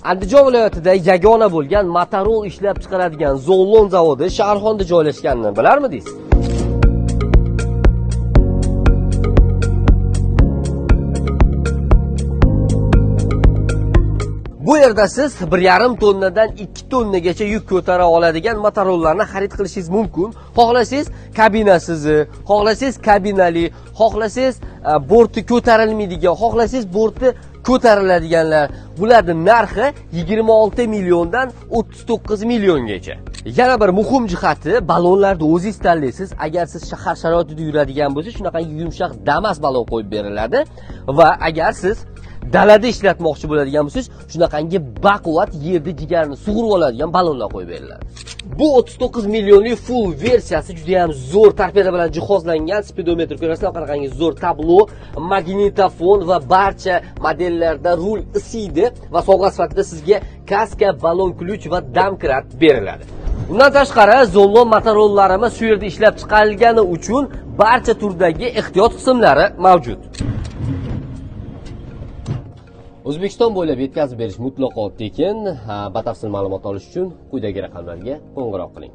Andijon viloyatida yagona bo'lgan motorol ishlab chiqaradigan Zonlon zavodi Sharxonda joylashganini bilarmidingiz? Bu yerda siz 1,5 tonnadan 2 tonnagacha yuk ko'tara oladigan motorollarni xarid qilishingiz mumkin. Xohlasangiz kabinasizi, xohlasangiz kabinali, xohlasangiz borti ko'tarilmaydigan, xohlasangiz borti ko'tariladiganlar. Bularning narxi 26 milliondan 39 milliongacha. Yana bir muhim jihati, ballonlarni o'zingiz tanlaysiz. Agar siz shahar sharoitida yuradigan bo'lsangiz, shunaqangi yumshoq Damas ballon qo'yib beriladi va agar siz dalada ishlatmoqchi bo'ladigan bo'lsangiz, shunaqangi baquvvat yerda jigarni sug'urib oladigan ballonlar qo'yib beriladi. Bu 39 millionlik full versiyasi juda ham zo'r torpeda bilan jihozlangan, spidometr ko'rasizlar, qanaqangi zo'r tablo, magnitofon va barcha modellarda rul isiydi va sovg'a sifatida sizga kaska, ballon ключ va domkrat beriladi. Undan tashqari Zonlon motorollarimiz shu yerda ishlab chiqarilgani uchun barcha turdagi ehtiyot qismlari mavjud. O'zbekiston bo'ylab yetkazib berish mutlaqo tekin. Batafsil ma'lumot olish uchun quyidagi raqamlarga qo'ng'iroq qiling.